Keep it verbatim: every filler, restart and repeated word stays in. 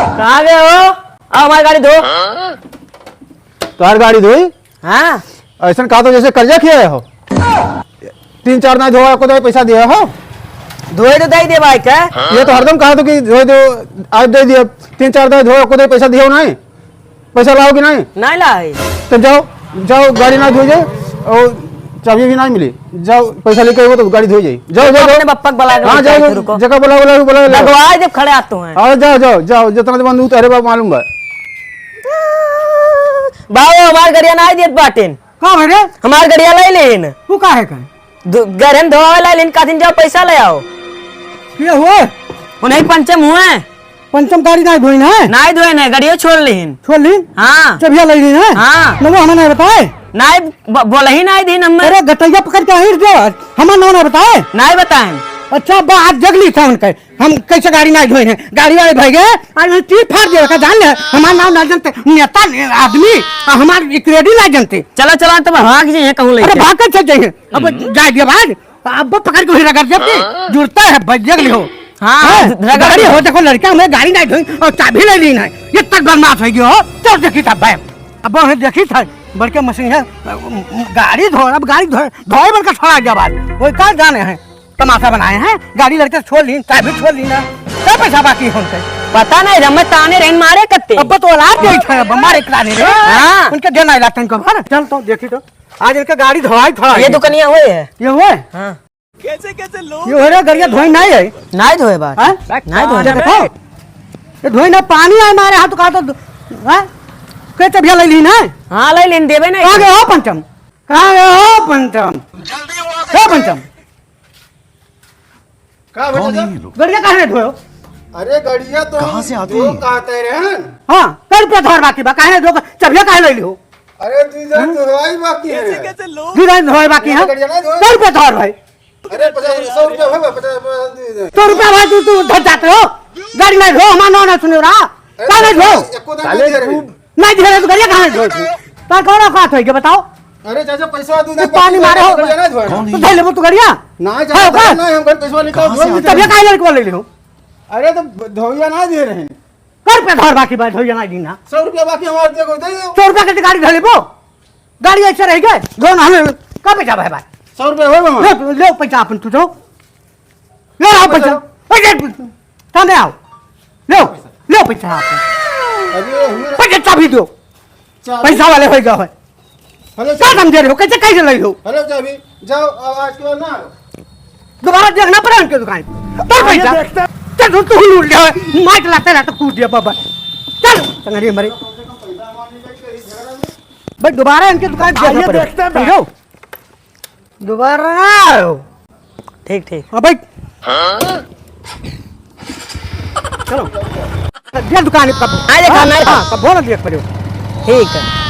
कहाँ गए हो? आओ, हमारी गाड़ी धो। कार गाड़ी धोई? हाँ। ऐसन कहा तो जैसे कर्जा खिया हो। तीन चार नाहीं धोवा, एको दाई पैसा दिया हो। धोए तो दाई दे भाई का? ये तो हरदम कहा तो कि धोए दो, आज दे दिया। तीन चार दाई धोवा, एको दाई पैसा दिया हो नाहीं। पैसा लाओ कि नाहीं? नाहीं लाई। तो जाओ, जाओ, गाड़ी ना धोई जाए और चाबी भी ना मिली। जाओ, पैसा लेके आओ तो गाड़ी धोई जाए। जाओ, जाओ, अपने जाओ। बप्पा के बुला के हाँ, लेके जाओ, आओ, जाओ, रुको। जगह बुला, बुला, बुला, बुला। भगवान जब खड़े आते हैं। हाँ, जाओ, जाओ, जाओ, जितना जबान उतारे बा मालूम बा। बाबू, हमार गड़िया ना देत बाटेन। का भरे? हमार गड़िया लाई लेन। तू का है का? दु-, गरम धोवे लाई लेन, काथिन जाओ पैसा ले आओ। ये हुए? उन्हें पंचम हुए। पंचम गाड़ी नाहीं धोइन है? नाहीं धोइन है, गाड़ियो छोड़ लीन। छोड़ लीन? हाँ। चबिया ले लीन है? हाँ। नमो हमें नाहीं बताए? नाहीं, ब-, बोला ही नाहीं दीन हमें। अरे गटैया पकड़ के आहिर जो, हमें नमो नाहीं बताए? नाहीं बताए। अच्छा, बा, आज जग ली था उनके। हम कैसे गाड़ी नाहीं धोइन है? गाड़ी वाले भाई गए, आज उन्हें चीर फाड़ दिया, का जान ले, हमार नाम ना जानते, नेता आदमी, आ हमार एक रेडी ना जानते। चला, चला, तो भाग जाइए, कहूँ ले अरे के। भाग कैसे जाइए? अब हम्म। जाए दिया भाग। अब पकड़ के वही रगड़ देते, हाँ। जुड़ता है, बज्जक लिहो। हाँ, हाँ, रगड़ गाड़ी दो। हो, देखो, लड़का हमें गाड़ी नहीं धोई और चाबी ले ली नहीं। ये तक बदमाश हो गयो हो, तो देखी था बैग। अब वहीं देखी था, बड़के मशीन है, गाड़ी धो, अब गाड़ी धो, धोए बन के छोड़ा गया बात। वो का जाने हैं, तमाशा बनाए हैं, गाड़ी लड़के छोड़ ली, चाबी छोड़ ली ना, क्या पैसा बाकी है उनके? पता नहीं, हमें ताने रहन मारे कत्ते। अब तो औलाद गई था, अब मारे ताने रे। हाँ। उनके देना इलाज तनको भर, चल तो देखी तो। आज इनके गाड़ी धोवाई, धोवाई। ये दुकनिया हुए है। ये हुए? हाँ। कैसे कैसे लोग ये हो रहा, गड़िया धोई नहीं है। नहीं धोए बात। हाँ? नहीं धोए। देखो, ये धोई ना, पानी आए मारे हाथ, कहा तो, हाँ? के चबिया ले ली ना? हाँ, ले लेन देबे नहीं। कहाँ गए हो पंचम? कहाँ गए हो पंचम? हो पंचम? का बेटा कौन है ये लोग? गड़िया काहे नहीं धोयो? अरे गड़िया तो कहाँ से आते हैं? कहाँ ते रहे हैं? हाँ, कल पे धोर बाकी बा, काहे नहीं धो? चबिया काहे ले लियो? अरे दीदा हाँ? धोवाई बाकी है। कैसे कैसे लोग? दीदा धोए बाकी ये है। गड़िया नहीं धोए। कल पे धोर भाई। अरे पचास, सौ रुपया होगा, पचास, पचास दे दे। सौ रुपया भाई तू, तू धर जाते हो। गाड़ी नहीं धो, हमारा नाम ना सुने रहा। अरे का नहीं धो? एको दाना साले नहीं दे रहे। तू नहीं धरे तो गड़िया कहाँ धोए तू? तार कौन औकात होई के बताओ? अरे चाचा, पैसा दू तू ना, पानी मारे हो। गड़िया नहीं धोए। कौन तो है? धर लेबो तू गड़िया? ना है चाचा, का? ना, हम घर पैसा लेके कहाँ से धोए आते तब ये हैं? काहे लड़के वाले हो? अरे तो धोइया ना दे रहे हैं। कर पे धर बाकी बा, धोइया ना दीना। सौ रुपया बाकी हमारे दे दो, दे दो। सौ रुपया के गाड़ी धर लेबो? गाड़ी ऐसे रह गए, धो ना हमें, का पैसा भाई भाई? सौ रुपया होए मामा? ले, ले पैसा अपन तू तो। ले आओ पैसा। पैसा। पैसा, सामने आओ। लो, लो पैसा आप। अरे, हमें पैसा चाबी दो। चाबी? पैसा वाले हो जाओ है। हेलो, का चाबी। समझे रहे हो? कैसे, कैसे ले हो? हेलो, चाबी। जाओ, अब आज के बाद ना आओ। दोबारा देखना पड़ा उनके दुकान। तो आइए पैसा। देखते हैं। चल, तू, तू लूट गया है। माइक लाते रहते कूद दिया बाबा। चल, तंगड़ी मरे। भाई, दोबारा इनके दुकान देखना आइए पड़ेगा। देखते हैं। समझो? दोबारा ना आयो। ठीक, ठीक। हाँ भाई। चलो। दिया दुकान कब? आ, देखा, हाँ, मैं हाँ, कब बोला दिया पड़े। ठीक है।